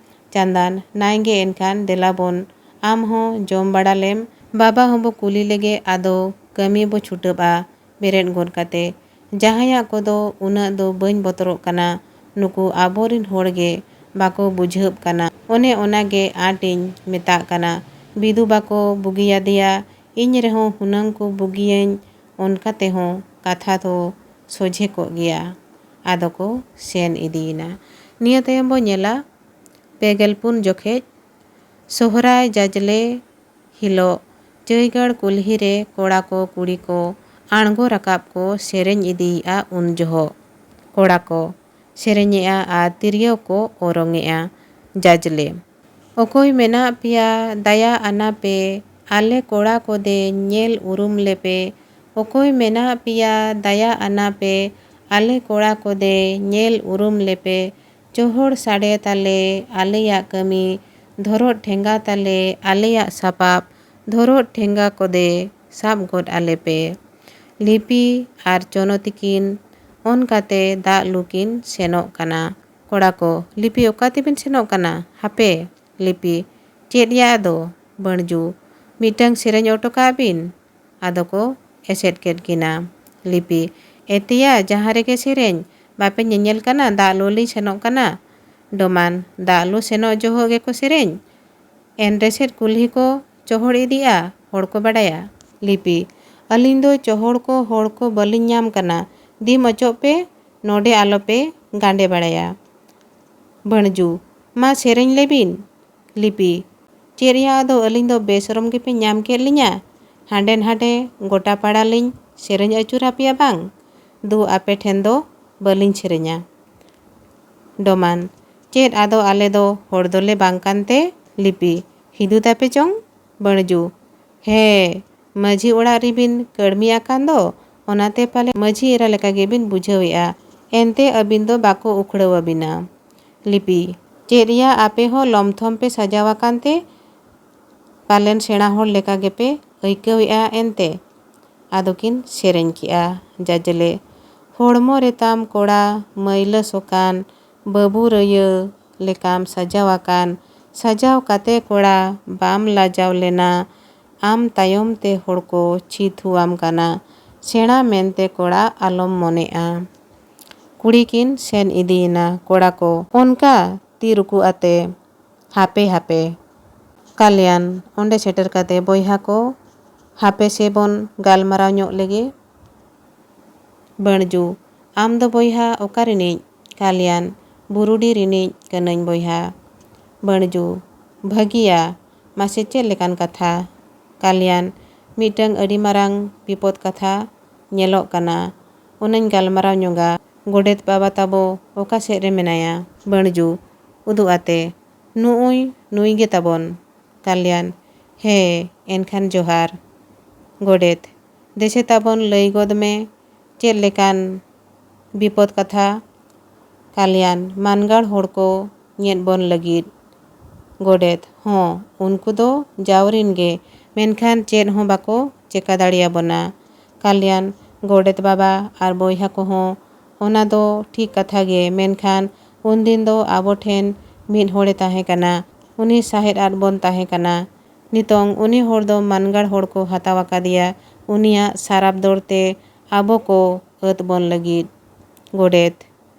ᱪᱟᱸᱫᱟᱱ, ᱱᱟᱭ ᱜᱮ ᱮᱱᱠᱷᱟᱱ ᱫᱮᱞᱟ ᱵᱚᱱ, ᱟᱢ ᱦᱚᱸ ᱡᱚᱢ ᱵᱟᱲᱟ ᱞᱮᱢ, ᱵᱟᱵᱟ ᱦᱚᱸᱵᱚ ᱠᱩᱞᱤ ᱞᱮᱜᱮ, ᱟᱫᱚ ᱠᱟᱹᱢᱤ ᱵᱚ ᱪᱷᱩᱴᱟᱹᱵᱼᱟ᱾ ᱵᱮᱨᱮᱫ ᱜᱚᱫ ᱠᱟᱛᱮ, ᱡᱟᱦᱟᱸᱭᱟᱜ ᱠᱚᱫᱚ ᱩᱱᱟᱹᱜ ᱫᱚ ᱵᱟᱹᱧ ᱵᱚᱛᱚᱨᱚᱜ ᱠᱟᱱᱟ, ᱱᱩᱠᱩ ᱟᱵᱚᱨᱤᱱ ᱦᱚᱲ ᱜᱮ ᱵᱟᱠᱚ ᱵᱩᱡᱷᱟᱹᱜ ᱠᱟᱱᱟ᱾ ᱚᱱᱮ ᱚᱱᱟ ᱜᱮ ᱟᱸᱴᱤᱧ ᱢᱮᱛᱟᱜ ᱠᱟᱱᱟ᱾ ᱵᱤᱫᱩ ᱵᱟᱠᱚ ᱵᱩᱜᱤᱭᱟᱫᱮᱭᱟ, ᱤᱧ ᱨᱮᱦᱚᱸ ᱦᱩᱱᱟᱹᱝ ᱠᱚ ᱵᱩᱜᱤᱭᱟᱹᱧ, ᱚᱱᱠᱟ ᱛᱮᱦᱚᱸ ᱠᱟᱛᱷᱟ ᱫᱚ ᱥᱚᱡᱷᱮ ᱠᱚᱜ ᱜᱮᱭᱟ᱾ ᱟᱫᱚ ᱠᱚ ᱥᱮᱱ ᱤᱫᱤᱭᱮᱱᱟ᱾ ᱱᱤᱭᱟᱹ ᱛᱟᱭᱚᱢ ᱵᱚ ᱧᱮᱞᱟ ᱯᱮ ᱜᱮᱞ ᱯᱩᱱ ᱡᱚᱠᱷᱮᱡ ᱥᱚᱦᱨᱟᱭ ᱡᱟᱡᱽᱞᱮ ᱦᱤᱞᱳᱜ ᱪᱟᱹᱭᱜᱟᱲ ᱠᱩᱞᱦᱤ ᱨᱮ ᱠᱚᱲᱟ ᱠᱚ ᱠᱩᱲᱤ ᱠᱚ ᱟᱬᱜᱚ ᱨᱟᱠᱟᱵ ᱠᱚ ᱥᱮᱨᱮᱧ ᱤᱫᱤᱭᱮᱫᱼᱟ᱾ ᱩᱱ ᱡᱚᱦᱚᱜ ᱠᱚᱲᱟ ᱠᱚ ᱥᱮᱨᱮᱧᱮᱫᱼᱟ ᱟᱨ ᱛᱤᱨᱭᱳ ᱠᱚ ᱚᱨᱚᱝᱮᱫᱼᱟ᱾ ᱡᱟᱡᱽᱞᱮ᱾ ᱚᱠᱚᱭ ᱢᱮᱱᱟᱜ ᱯᱮᱭᱟ ᱫᱟᱭᱟ ᱟᱱᱟ ᱯᱮ, ᱟᱞᱮ ᱠᱚᱲᱟ ᱠᱚᱫᱮ ᱧᱮᱞ ᱩᱨᱩᱢ ᱞᱮᱯᱮ᱾ ᱚᱠᱚᱭ ᱢᱮᱱᱟᱜ ᱯᱮᱭᱟ ᱫᱟᱭᱟ ᱟᱱᱟ ᱯᱮ, ᱟᱞᱮ ᱠᱚᱲᱟ ᱠᱚᱫᱮ ᱧᱮᱞ ᱩᱨᱩᱢ ᱞᱮᱯᱮ᱾ ᱪᱚᱦᱚᱲ ᱥᱟᱰᱮ ᱛᱟᱞᱮ ᱟᱞᱮᱭᱟᱜ ᱠᱟᱹᱢᱤ, ᱫᱷᱚᱨᱚᱰ ᱴᱷᱮᱸᱜᱟ ᱛᱟᱞᱮ ᱟᱞᱮᱭᱟᱜ ᱥᱟᱯᱟᱵ, ᱫᱷᱚᱨᱚᱰ ᱴᱷᱮᱸᱜᱟ ᱠᱚᱫᱮ ᱥᱟᱵ ᱜᱚᱫ ᱟᱞᱮ ᱯᱮ᱾ ᱞᱤᱯᱤ ᱟᱨ ᱪᱚᱱᱚ ᱛᱤᱠᱤᱱ ᱚᱱᱠᱟᱛᱮ ᱫᱟᱜ ᱞᱩ ᱠᱤᱱ ᱥᱮᱱᱚᱜ ᱠᱟᱱᱟ᱾ ᱠᱚᱲᱟ ᱠᱚ, ᱞᱤᱯᱤ, ᱚᱠᱟ ᱛᱮᱵᱤᱱ ᱥᱮᱱᱚᱜ ᱠᱟᱱᱟ? ᱦᱟᱯᱮ, ᱞᱤᱯᱤ, ᱪᱮᱫ ᱭᱟ ᱟᱫᱚ? ᱵᱟᱹᱬᱡᱩ, ᱢᱤᱫᱴᱟᱝ ᱥᱮᱨᱮᱧ ᱚᱴᱚ ᱠᱟᱜ ᱵᱤᱱ᱾ ᱟᱫᱚ ᱠᱚ ᱮᱥᱮᱫ ᱠᱮᱫ ᱠᱤᱱᱟ᱾ ᱞᱤᱯᱤ, ᱮᱛᱮᱭᱟ, ᱡᱟᱦᱟᱸ ᱨᱮᱜᱮ ᱥᱮᱨᱮᱧ, ᱵᱟᱯᱮ ᱧᱮᱧᱮᱞ ᱠᱟᱱᱟ? ᱫᱟᱜ ᱞᱩ ᱞᱤᱧ ᱥᱮᱱᱚᱜ ᱠᱟᱱᱟ᱾ ᱰᱚᱢᱟᱱ, ᱫᱟᱜ ᱞᱩ ᱥᱮᱱᱚᱜ ᱡᱚᱦᱚᱜ ᱜᱮᱠᱚ ᱥᱮᱨᱮᱧ? ᱮᱱ ᱨᱮᱥᱮᱫ ᱠᱩᱞᱦᱤ ᱠᱚ ᱪᱚᱦᱚᱲ ᱤᱫᱤᱜᱼᱟ, ᱦᱚᱲ ᱠᱚ ᱵᱟᱰᱟᱭᱟ᱾ ᱞᱤᱯᱤ, ᱟᱹᱞᱤᱧ ᱫᱚ ᱪᱚᱦᱚᱲ ᱠᱚ ᱦᱚᱲ ᱠᱚ ᱵᱟᱹᱞᱤᱧ ᱧᱟᱢ ᱠᱟᱱᱟ, ᱫᱤᱢ ᱚᱪᱚᱜ ᱯᱮ, ᱱᱚᱰᱮ ᱟᱞᱚᱯᱮ ᱜᱟᱸᱰᱮ ᱵᱟᱲᱟᱭᱟ᱾ ᱵᱟᱹᱬᱡᱩ, ᱢᱟ ᱥᱮᱨᱮᱧ ᱞᱮᱵᱤᱱ᱾ ᱞᱤᱯᱤ, ᱪᱮᱫ ᱭᱟ ᱟᱫᱚ ᱟᱹᱞᱤᱧ ᱫᱚ ᱵᱮᱥᱚᱨᱚᱢ ᱜᱮᱯᱮ ᱧᱟᱢ ᱠᱮᱫ ᱞᱤᱧᱟ? ᱦᱟᱸᱰᱮ ᱱᱟᱰᱮ ᱜᱚᱴᱟ ᱯᱟᱲᱟ ᱞᱤᱧ ᱥᱮᱨᱮᱧ ᱟᱹᱪᱩᱨ ᱟᱯᱮᱭᱟ ᱵᱟᱝ? ᱫᱩ ᱟᱯᱮ ᱴᱷᱮᱱ ᱫᱚ ᱵᱟᱹᱞᱤᱧ ᱥᱮᱨᱮᱧᱟ᱾ ᱰᱚᱢᱟᱱ, ᱪᱮᱫ ᱟᱫᱚ ᱟᱞᱮ ᱫᱚ ᱦᱚᱲ ᱫᱚᱞᱮ ᱵᱟᱝ ᱠᱟᱱᱛᱮ? ᱞᱤᱯᱤ, ᱦᱤᱫᱩ ᱛᱟᱯᱮ ᱪᱚᱝ᱾ ᱵᱟᱹᱬᱡᱩ, ᱦᱮ, ᱢᱟᱹᱡᱷᱤ ᱚᱲᱟᱜ ᱨᱮᱵᱤᱱ ᱠᱟᱹᱲᱢᱤ ᱟᱠᱟᱱ ᱫᱚ, ᱚᱱᱟᱛᱮ ᱯᱟᱞᱮ ᱢᱟᱹᱡᱷᱤ ᱮᱨᱟ ᱞᱮᱠᱟ ᱜᱮᱵᱤᱱ ᱵᱩᱡᱷᱟᱹᱣᱮᱫᱼᱟ᱾ ᱮᱱᱛᱮ ᱟᱹᱵᱤᱱ ᱫᱚ ᱵᱟᱠᱚ ᱩᱠᱷᱲᱟᱹᱣ ᱟᱹᱵᱤᱱᱟ᱾ ᱞᱤᱯᱤ, ᱪᱮᱫ ᱭᱟ ᱟᱯᱮ ᱦᱚᱸ ᱞᱚᱢᱛᱷᱚᱢ ᱯᱮ ᱥᱟᱡᱟᱣ ᱟᱠᱟᱱ ᱛᱮ? ᱯᱟᱞᱮᱱ ᱥᱮᱬᱟ ᱦᱚᱲ ᱞᱮᱠᱟ ᱜᱮᱯᱮ ᱟᱹᱭᱠᱟᱹᱣᱮᱫᱼᱟ ᱮᱱᱛᱮ? ᱟᱫᱚ ᱠᱤᱱ ᱥᱮᱨᱮᱧ ᱠᱮᱜᱼᱟ᱾ ᱡᱟᱡᱽᱞᱮ, ᱦᱚᱲᱢᱚ ᱨᱮᱛᱟᱢ ᱠᱚᱲᱟ ᱢᱟᱹᱭᱞᱟᱹ ᱥᱚᱠᱟᱱ, ᱵᱟᱹᱵᱩ ᱨᱟᱹᱭᱟᱹ ᱞᱮᱠᱟᱢ ᱥᱟᱡᱟᱣ ᱟᱠᱟᱱ, ᱥᱟᱡᱟᱣ ᱠᱟᱛᱮ ᱠᱚᱲᱟ ᱵᱟᱢ ᱞᱟᱡᱟᱣ ᱞᱮᱱᱟ, ᱟᱢ ᱛᱟᱭᱚᱢ ᱛᱮ ᱦᱚᱲ ᱠᱚ ᱪᱷᱤ ᱛᱷᱩᱣᱟᱢ ᱠᱟᱱᱟ, ᱥᱮᱬᱟ ᱢᱮᱱᱛᱮ ᱠᱚᱲᱟ ᱟᱞᱚᱢ ᱢᱚᱱᱮᱜᱼᱟ᱾ ᱠᱩᱲᱤ ᱠᱤᱱ ᱥᱮᱱ ᱤᱫᱤᱭᱮᱱᱟ᱾ ᱠᱚᱲᱟ ᱠᱚ, ᱚᱱᱠᱟ ᱛᱤ ᱨᱩᱠᱩ ᱟᱛᱮ, ᱦᱟᱯᱮ ᱦᱟᱯᱮ᱾ ᱠᱟᱞᱭᱟᱱ ᱚᱸᱰᱮ ᱥᱮᱴᱮᱨ ᱠᱟᱛᱮ, ᱵᱚᱭᱦᱟ ᱠᱚ, ᱦᱟᱯᱮ ᱥᱮ ᱵᱚᱱ ᱜᱟᱞᱢᱟᱨᱟᱣ ᱧᱚᱜ ᱞᱮᱜᱮ᱾ ᱵᱟᱹᱬᱡᱩ, ᱟᱢ ᱫᱚ ᱵᱚᱭᱦᱟ ᱚᱠᱟ ᱨᱤᱱᱤᱡ? ᱠᱟᱞᱭᱟᱱ, ᱵᱩᱨᱩᱰᱤ ᱨᱤᱱᱤᱡ ᱠᱟᱹᱱᱟᱹᱧ ᱵᱚᱭᱦᱟ᱾ ᱵᱟᱹᱬᱡᱩ, ᱵᱷᱟᱹᱜᱤᱭᱟ, ᱢᱟᱥᱮ ᱪᱮᱫ ᱞᱮᱠᱟᱱ ᱠᱟᱛᱷᱟ? ᱠᱟᱞᱭᱟᱱ, ᱢᱤᱫᱴᱟᱝ ᱟᱹᱰᱤ ᱢᱟᱨᱟᱝ ᱵᱤᱯᱚᱫ ᱠᱟᱛᱷᱟ ᱧᱮᱞᱚᱜ ᱠᱟᱱᱟ, ᱚᱱᱟᱧ ᱜᱟᱞᱢᱟᱨᱟᱣ ᱧᱚᱜᱟ᱾ ᱜᱚᱰᱮᱛ ᱵᱟᱵᱟ ᱛᱟᱵᱚ ᱚᱠᱟ ᱥᱮᱫ ᱨᱮ ᱢᱮᱱᱟᱭᱟ? ᱵᱟᱹᱬᱡᱩ, ᱩᱫᱩᱜ ᱟᱛᱮ, ᱱᱩᱜᱼᱩᱭ ᱱᱩᱭ ᱜᱮ ᱛᱟᱵᱚᱱ᱾ ᱠᱟᱞᱭᱟᱱ, ᱦᱮᱸ, ᱮᱱᱠᱷᱟᱱ ᱡᱚᱦᱟᱨ᱾ ᱜᱚᱰᱮᱛ, ᱫᱮᱥᱮ ᱛᱟᱵᱚᱱ ᱞᱟᱹᱭ ᱜᱚᱫ ᱢᱮ, ᱪᱮᱫ ᱞᱮᱠᱟᱱ ᱵᱤᱯᱚᱫ ᱠᱟᱛᱷᱟ? ᱠᱟᱞᱭᱟᱱ, ᱢᱟᱱᱜᱟᱲ ᱦᱚᱲ ᱠᱚ ᱧᱮᱫ ᱵᱚᱱ ᱞᱟᱹᱜᱤᱫ᱾ ᱜᱚᱰᱮᱛ, ᱦᱚᱸ, ᱩᱱᱠᱩ ᱫᱚ ᱡᱟᱣᱨᱤᱱ ᱜᱮ, ᱢᱮᱱᱠᱷᱟᱱ ᱪᱮᱫ ᱦᱚᱸ ᱵᱟᱠᱚ ᱪᱮᱠᱟ ᱫᱟᱲᱮᱭᱟᱵᱚᱱᱟ᱾ ᱠᱟᱞᱭᱟᱱ, ᱜᱚᱰᱮᱛ ᱵᱟᱵᱟ ᱟᱨ ᱵᱚᱭᱦᱟ ᱠᱚᱦᱚᱸ, ᱚᱱᱟ ᱫᱚ ᱴᱷᱤᱠ ᱠᱟᱛᱷᱟ ᱜᱮ, ᱢᱮᱱᱠᱷᱟᱱ ᱩᱱᱫᱤᱱ ᱫᱚ ᱟᱵᱚ ᱴᱷᱮᱱ ᱢᱤᱫ ᱦᱚᱲᱮ ᱛᱟᱦᱮᱸ ᱠᱟᱱᱟ, ᱩᱱᱤ ᱥᱟᱦᱮᱫ ᱟᱫ ᱵᱚᱱ ᱛᱟᱦᱮᱸ ᱠᱟᱱᱟ᱾ ᱱᱤᱛᱚᱝ ᱩᱱᱤ ᱦᱚᱲ ᱫᱚ ᱢᱟᱱᱜᱟᱲ ᱦᱚᱲ ᱠᱚ ᱦᱟᱛᱟᱣ ᱟᱠᱟᱫᱮᱭᱟ, ᱩᱱᱤᱭᱟᱜ ᱥᱟᱨᱟᱯ ᱫᱚᱨ ᱛᱮ ᱟᱵᱚ ᱠᱚ ᱟᱹᱛ ᱵᱚᱱ ᱞᱟᱹᱜᱤᱫ᱾ ᱜᱚᱰᱮᱛ,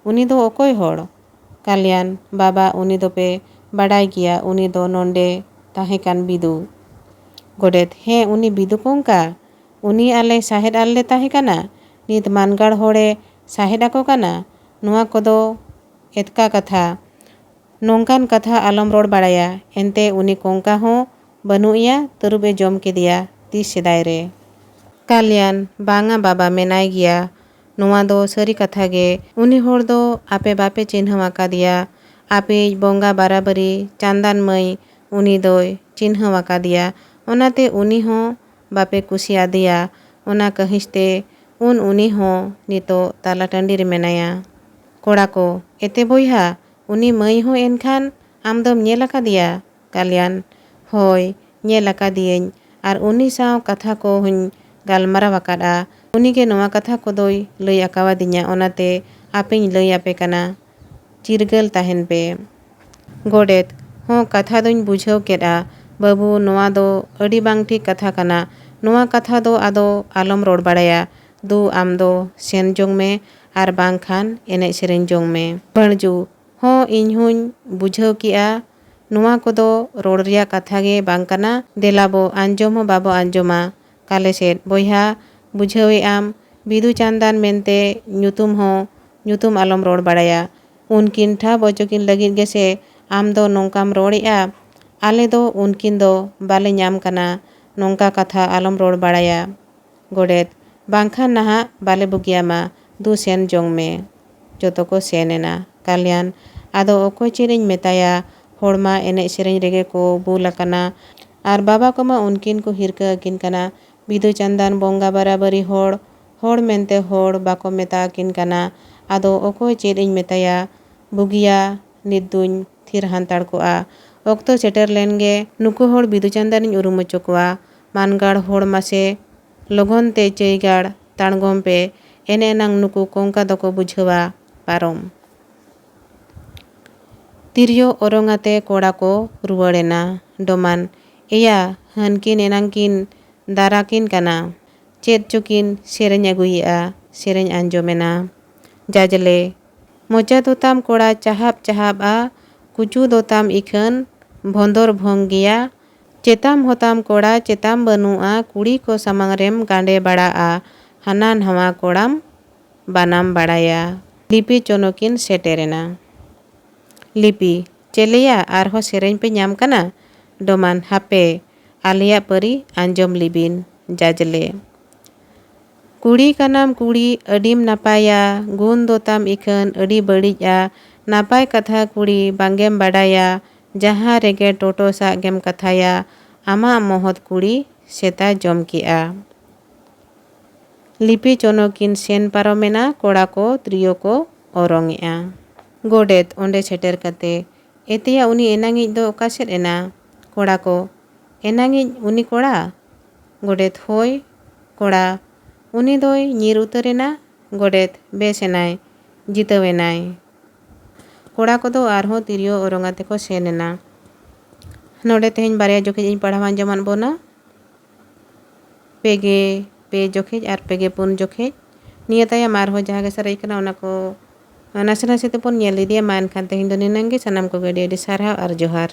ᱩᱱᱤ ᱫᱚ ᱚᱠᱚᱭ ᱦᱚᱲ? ᱠᱟᱞᱭᱟᱱ, ᱵᱟᱵᱟ, ᱩᱱᱤ ᱫᱚᱯᱮ ᱵᱟᱰᱟᱭ ᱜᱮᱭᱟ, ᱩᱱᱤ ᱫᱚ ᱱᱚᱰᱮ ᱛᱟᱦᱮᱸ ᱠᱟᱱ ᱵᱤᱫᱩ᱾ ᱜᱚᱰᱮᱛ, ᱦᱮᱸ, ᱩᱱᱤ ᱵᱤᱫᱩ ᱠᱚᱝᱠᱟ, ᱩᱱᱤ ᱟᱞᱮ ᱥᱟᱦᱮᱫ ᱟᱞᱮ ᱛᱟᱦᱮᱸ ᱠᱟᱱᱟ, ᱱᱤᱛ ᱢᱟᱱᱜᱟᱲ ᱦᱚᱲᱮ ᱥᱟᱦᱮᱫ ᱟᱠᱚ ᱠᱟᱱᱟ᱾ ᱱᱚᱣᱟ ᱠᱚᱫᱚ ᱮᱛᱠᱟ ᱠᱟᱛᱷᱟ, ᱱᱚᱝᱠᱟᱱ ᱠᱟᱛᱷᱟ ᱟᱞᱚᱢ ᱨᱚᱲ ᱵᱟᱲᱟᱭᱟ᱾ ᱮᱱᱛᱮ ᱩᱱᱤ ᱠᱚᱝᱠᱟ ᱦᱚᱸ ᱵᱟᱹᱱᱩᱜ ᱮᱭᱟ, ᱛᱟᱹᱨᱩᱵ ᱮ ᱡᱚᱢ ᱠᱮᱫᱮᱭᱟ ᱛᱤᱥ ᱥᱮᱫᱟᱭ ᱨᱮ᱾ ᱠᱟᱞᱭᱟᱱ, ᱵᱟᱝᱟ ᱵᱟᱵᱟ, ᱢᱮᱱᱟᱭ ᱜᱮᱭᱟ᱾ ᱱᱚᱣᱟ ᱫᱚ ᱥᱟᱹᱨᱤ ᱠᱟᱛᱷᱟ ᱜᱮ᱾ ᱩᱱᱤ ᱦᱚᱲ ᱫᱚ ᱟᱯᱮ ᱵᱟᱯᱮ ᱪᱤᱱᱦᱟᱹᱣ ᱟᱠᱟᱫᱮᱭᱟ᱾ ᱟᱯᱮᱭᱤᱡ ᱵᱚᱸᱜᱟ ᱵᱟᱨᱟᱵᱟᱹᱨᱤ ᱪᱟᱸᱫᱟᱱ ᱢᱟᱹᱭ ᱩᱱᱤ ᱫᱚᱭ ᱪᱤᱱᱦᱟᱹᱣ ᱟᱠᱟᱫᱮᱭᱟ᱾ ᱚᱱᱟᱛᱮ ᱩᱱᱤ ᱦᱚᱸ ᱵᱟᱯᱮ ᱠᱩᱥᱤ ᱟᱫᱮᱭᱟ᱾ ᱚᱱᱟ ᱠᱟᱹᱦᱤᱥ ᱛᱮ ᱩᱱ ᱩᱱᱤ ᱦᱚᱸ ᱱᱤᱛᱚᱜ ᱛᱟᱞᱟ ᱴᱟᱺᱰᱤ ᱨᱮ ᱢᱮᱱᱟᱭᱟ᱾ ᱠᱚᱲᱟ ᱠᱚ, ᱮᱛᱮ ᱵᱚᱭᱦᱟ, ᱩᱱᱤ ᱢᱟᱹᱭ ᱦᱚᱸ ᱮᱱᱠᱷᱟᱱ ᱟᱢ ᱫᱚᱢ ᱧᱮᱞ ᱟᱠᱟᱫᱮᱭᱟ? ᱠᱟᱞᱭᱟᱱ, ᱦᱳᱭ, ᱧᱮᱞ ᱟᱠᱟᱫᱮᱭᱟᱹᱧ, ᱟᱨ ᱩᱱᱤ ᱥᱟᱶ ᱠᱟᱛᱷᱟ ᱠᱚ ᱦᱚᱸᱧ ᱜᱟᱞᱢᱟᱨᱟᱣ ᱟᱠᱟᱫᱼᱟ᱾ ᱩᱱᱤ ᱜᱮ ᱱᱚᱣᱟ ᱠᱟᱛᱷᱟ ᱠᱚᱫᱚᱭ ᱞᱟᱹᱭ ᱟᱠᱟᱣᱟᱫᱤᱧᱟ, ᱚᱱᱟᱛᱮ ᱟᱯᱮᱧ ᱞᱟᱹᱭ ᱟᱯᱮ ᱠᱟᱱᱟ᱾ ᱪᱤᱨᱜᱟᱹᱞ ᱛᱟᱦᱮᱱ ᱯᱮ᱾ ᱜᱚᱰᱮᱛ, ᱦᱚᱸ, ᱠᱟᱛᱷᱟ ᱫᱚᱧ ᱵᱩᱡᱷᱟᱹᱣ ᱠᱮᱫᱼᱟ᱾ ᱵᱟᱹᱵᱩ, ᱱᱚᱣᱟ ᱫᱚ ᱟᱹᱰᱤ ᱵᱟᱝ ᱴᱷᱤᱠ ᱠᱟᱛᱷᱟ ᱠᱟᱱᱟ᱾ ᱱᱚᱣᱟ ᱠᱟᱛᱷᱟ ᱫᱚ ᱟᱫᱚ ᱟᱞᱚᱢ ᱨᱚᱲ ᱵᱟᱲᱟᱭᱟ᱾ ᱫᱩ, ᱟᱢ ᱫᱚ ᱥᱮᱱ ᱡᱚᱝ ᱢᱮ ᱟᱨ ᱵᱟᱝᱠᱷᱟᱱ ᱮᱱᱮᱡ ᱥᱮᱨᱮᱧ ᱡᱚᱝ ᱢᱮ᱾ ᱵᱟᱹᱬᱡᱩ, ᱦᱚᱸ, ᱤᱧ ᱦᱚᱸᱧ ᱵᱩᱡᱷᱟᱹᱣ ᱠᱮᱜᱼᱟ, ᱱᱚᱣᱟ ᱠᱚᱫᱚ ᱨᱚᱲ ᱨᱮᱭᱟᱜ ᱠᱟᱛᱷᱟ ᱜᱮ ᱵᱟᱝ ᱠᱟᱱᱟ᱾ ᱫᱮᱞᱟ ᱵᱚ ᱟᱸᱡᱚᱢ ᱦᱚᱸ ᱵᱟᱵᱚ ᱟᱸᱡᱚᱢᱟ᱾ ᱠᱟᱞᱮ ᱥᱮᱫ ᱵᱚᱭᱦᱟ, ᱵᱩᱡᱷᱟᱹᱣᱮᱫ ᱟᱢ, ᱵᱤᱫᱩ ᱪᱟᱸᱫᱟᱱ ᱢᱮᱱᱛᱮ ᱧᱩᱛᱩᱢ ᱦᱚᱸ ᱧᱩᱛᱩᱢ ᱟᱞᱚᱢ ᱨᱚᱲ ᱵᱟᱲᱟᱭᱟ᱾ ᱩᱱᱠᱤᱱ ᱴᱷᱟᱵ ᱚᱪᱚ ᱠᱤᱱ ᱞᱟᱹᱜᱤᱫ ᱜᱮᱥᱮ ᱟᱢ ᱫᱚ ᱱᱚᱝᱠᱟᱢ ᱨᱚᱲᱮᱫᱼᱟ? ᱟᱞᱮ ᱫᱚ ᱩᱱᱠᱤᱱ ᱫᱚ ᱵᱟᱞᱮ ᱧᱟᱢ ᱠᱟᱱᱟ, ᱱᱚᱝᱠᱟ ᱠᱟᱛᱷᱟ ᱟᱞᱚᱢ ᱨᱚᱲ ᱵᱟᱲᱟᱭᱟ᱾ ᱜᱚᱰᱮᱛ, ᱵᱟᱝᱠᱷᱟᱱ ᱱᱟᱦᱟᱜ ᱵᱟᱞᱮ ᱵᱩᱜᱤᱭᱟᱢᱟ, ᱫᱩ ᱥᱮᱱ ᱡᱚᱝ ᱢᱮ᱾ ᱡᱚᱛᱚ ᱠᱚ ᱥᱮᱱ ᱮᱱᱟ᱾ ᱠᱟᱞᱭᱟᱱ, ᱟᱫᱚ ᱚᱠᱚᱭ ᱪᱮᱫ ᱤᱧ ᱢᱮᱛᱟᱭᱟ, ᱦᱚᱲ ᱢᱟ ᱮᱱᱮᱡ ᱥᱮᱨᱮᱧ ᱨᱮᱜᱮ ᱠᱚ ᱵᱩᱞ ᱟᱠᱟᱱᱟ, ᱟᱨ ᱵᱟᱵᱟ ᱠᱚᱢᱟ ᱩᱱᱠᱤᱱ ᱠᱚ ᱦᱤᱨᱠᱟᱹ ᱟᱹᱠᱤᱱ ᱠᱟᱱᱟ᱾ ᱵᱤᱫᱩ ᱪᱟᱸᱫᱟᱱ ᱵᱚᱸᱜᱟ ᱵᱟᱨᱟᱵᱟᱹᱨᱤ ᱦᱚᱲ, ᱦᱚᱲ ᱢᱮᱱᱛᱮ ᱦᱚᱲ ᱵᱟᱠᱚ ᱢᱮᱛᱟ ᱟᱹᱠᱤᱱ ᱠᱟᱱᱟ᱾ ᱟᱫᱚ ᱚᱠᱚᱭ ᱪᱮᱫ ᱤᱧ ᱢᱮᱛᱟᱭᱟ, ᱵᱩᱜᱤᱭᱟ, ᱱᱤᱛ ᱫᱩᱧ ᱛᱷᱤᱨ ᱦᱟᱱᱛᱟᱲ ᱠᱚᱜᱼᱟ᱾ ᱚᱠᱛᱚ ᱥᱮᱴᱮᱨ ᱞᱮᱱ ᱜᱮ ᱱᱩᱠᱩ ᱦᱚᱲ ᱵᱤᱫᱩ ᱪᱟᱸᱫᱟᱱᱤᱧ ᱩᱨᱩᱢ ᱦᱚᱪᱚ ᱠᱚᱣᱟ᱾ ᱢᱟᱱᱜᱟᱲ ᱦᱚᱲ ᱢᱟᱥᱮ ᱞᱚᱜᱚᱱ ᱛᱮ ᱪᱟᱹᱭᱜᱟᱲ ᱛᱟᱬᱜᱚᱢ ᱯᱮ, ᱮᱱᱮ ᱮᱱᱟᱝ ᱱᱩᱠᱩ ᱠᱚᱝᱠᱟ ᱫᱚᱠᱚ ᱵᱩᱡᱷᱟᱹᱣᱟ᱾ ᱯᱟᱨᱚᱢ᱾ ᱛᱤᱨᱭᱳ ᱚᱨᱚᱝ ᱟᱛᱮ ᱠᱚᱲᱟ ᱠᱚ ᱨᱩᱣᱟᱹᱲ ᱮᱱᱟ᱾ ᱰᱚᱢᱟᱱ, ᱮᱭᱟ, ᱦᱟᱹᱱᱠᱤᱱ ᱮᱱᱟᱝ ᱠᱤᱱ ᱫᱟᱨᱟ ᱠᱤᱱ ᱠᱟᱱᱟ, ᱪᱮᱫ ᱪᱚᱠᱤᱱ ᱥᱮᱨᱮᱧ ᱟᱹᱜᱩᱭᱮᱫᱼᱟ, ᱥᱮᱨᱮᱧ ᱟᱸᱡᱚᱢᱮᱱᱟ᱾ ᱡᱟᱡᱽᱞᱮ, ᱢᱚᱪᱟ ᱫᱚᱛᱟᱢ ᱠᱚᱲᱟ ᱪᱟᱦᱟᱵ ᱪᱟᱦᱟᱵᱼᱟ, ᱠᱩᱪᱩ ᱫᱚᱛᱟᱢ ᱤᱠᱷᱟᱹᱱ ᱵᱷᱚᱸᱫᱚᱨ ᱵᱷᱚᱝ ᱜᱮᱭᱟ, ᱪᱮᱛᱟᱢ ᱦᱚᱛᱟᱢ ᱠᱚᱲᱟ ᱪᱮᱛᱟᱢ ᱵᱟᱹᱱᱩᱜᱼᱟ, ᱠᱩᱲᱤ ᱠᱚ ᱥᱟᱢᱟᱝ ᱨᱮᱢ ᱜᱟᱸᱰᱮ ᱵᱟᱲᱟᱜᱼᱟ, ᱦᱟᱱᱟ ᱱᱟᱣᱟ ᱠᱚᱲᱟᱢ ᱵᱟᱱᱟᱢ ᱵᱟᱲᱟᱭᱟ᱾ ᱞᱤᱯᱤ ᱪᱚᱱᱚᱠᱤᱱ ᱥᱮᱴᱮᱨᱮᱱᱟ᱾ ᱞᱤᱯᱤ, ᱪᱮᱞᱮᱭᱟ, ᱟᱨᱦᱚᱸ ᱥᱮᱨᱮᱧ ᱯᱮ ᱧᱟᱢ ᱠᱟᱱᱟ? ᱰᱚᱢᱟᱱ, ᱦᱟᱯᱮ, ᱟᱞᱮᱭᱟᱜ ᱯᱟᱹᱨᱤ ᱟᱸᱡᱚᱢ ᱞᱤᱵᱤᱱ᱾ ᱡᱟᱡᱽᱞᱮ, ᱠᱩᱲᱤ ᱠᱟᱱᱟᱢ ᱠᱩᱲᱤ, ᱟᱹᱰᱤᱢ ᱱᱟᱯᱟᱭᱟ, ᱜᱩᱱ ᱫᱚ ᱛᱟᱢ ᱤᱠᱷᱟᱹᱱ ᱟᱹᱰᱤ ᱵᱟᱹᱲᱤᱡᱼᱟ, ᱱᱟᱯᱟᱭ ᱠᱟᱛᱷᱟ ᱠᱩᱲᱤ ᱵᱟᱝᱜᱮᱢ ᱵᱟᱰᱟᱭᱟ, ᱡᱟᱦᱟᱸ ᱨᱮᱜᱮ ᱴᱳᱴᱳ ᱥᱟᱜ ᱜᱮᱢ ᱠᱟᱛᱷᱟᱭᱟ, ᱟᱢᱟᱜ ᱢᱚᱦᱚᱛ ᱠᱩᱲᱤ ᱥᱮᱛᱟ ᱡᱚᱢ ᱠᱮᱜᱼᱟ᱾ ᱞᱤᱯᱤ ᱪᱚᱱᱚᱠᱤᱱ ᱥᱮᱱ ᱯᱟᱨᱚᱢᱮᱱᱟ, ᱠᱚᱲᱟ ᱠᱚ ᱛᱤᱨᱭᱳ ᱠᱚ ᱚᱨᱚᱝᱮᱜᱼᱟ᱾ ᱜᱚᱰᱮᱛ ᱚᱸᱰᱮ ᱥᱮᱴᱮᱨ ᱠᱟᱛᱮ, ᱮᱛᱮᱭᱟ, ᱩᱱᱤ ᱮᱱᱟᱝᱤᱡ ᱫᱚ ᱚᱠᱟ ᱥᱮᱫ ᱮᱱᱟ? ᱠᱚᱲᱟ ᱠᱚ, ᱮᱱᱟᱝᱤᱡ ᱩᱱᱤ ᱠᱚᱲᱟ? ᱜᱚᱰᱮᱛ, ᱦᱳᱭ, ᱠᱚᱲᱟ, ᱩᱱᱤ ᱫᱚᱭ ᱧᱤᱨ ᱩᱛᱟᱹᱨ ᱮᱱᱟ᱾ ᱜᱚᱰᱮᱛ, ᱵᱮᱥ ᱮᱱᱟᱭ, ᱡᱤᱛᱟᱹᱣ ᱮᱱᱟᱭ᱾ ᱠᱚᱲᱟ ᱠᱚᱫᱚ ᱟᱨᱦᱚᱸ ᱛᱤᱨᱭᱳ ᱚᱨᱚᱝ ᱟᱛᱮ ᱠᱚ ᱥᱮᱱ ᱮᱱᱟ᱾ ᱱᱚᱰᱮ ᱛᱮᱦᱮᱧ ᱵᱟᱨᱭᱟ ᱡᱚᱠᱷᱮᱡ ᱤᱧ ᱯᱟᱲᱦᱟᱣ ᱟᱸᱡᱚᱢᱟᱫ ᱵᱚᱱᱟ, ᱯᱮᱜᱮ ᱯᱮ ᱡᱚᱠᱷᱮᱡ ᱟᱨ ᱯᱮᱜᱮ ᱯᱩᱱ ᱡᱚᱠᱷᱮᱡ᱾ ᱱᱤᱭᱟᱹ ᱛᱟᱭᱚᱢ ᱟᱨᱦᱚᱸ ᱡᱟᱦᱟᱸ ᱜᱮ ᱥᱟᱨᱮᱡ ᱠᱟᱱᱟ, ᱚᱱᱟ ᱠᱚ ᱱᱟᱥᱮ ᱱᱟᱥᱮ ᱛᱮᱵᱚᱱ ᱧᱮᱞ ᱤᱫᱤᱭᱟ᱾ ᱢᱟ ᱮᱱᱠᱷᱟᱱ ᱛᱮᱦᱮᱧ ᱫᱚ ᱱᱤᱱᱟᱹᱝ ᱜᱮ᱾ ᱥᱟᱱᱟᱢ ᱠᱚᱜᱮ ᱟᱹᱰᱤ ᱟᱹᱰᱤ ᱥᱟᱨᱦᱟᱣ ᱟᱨ ᱡᱚᱦᱟᱨ᱾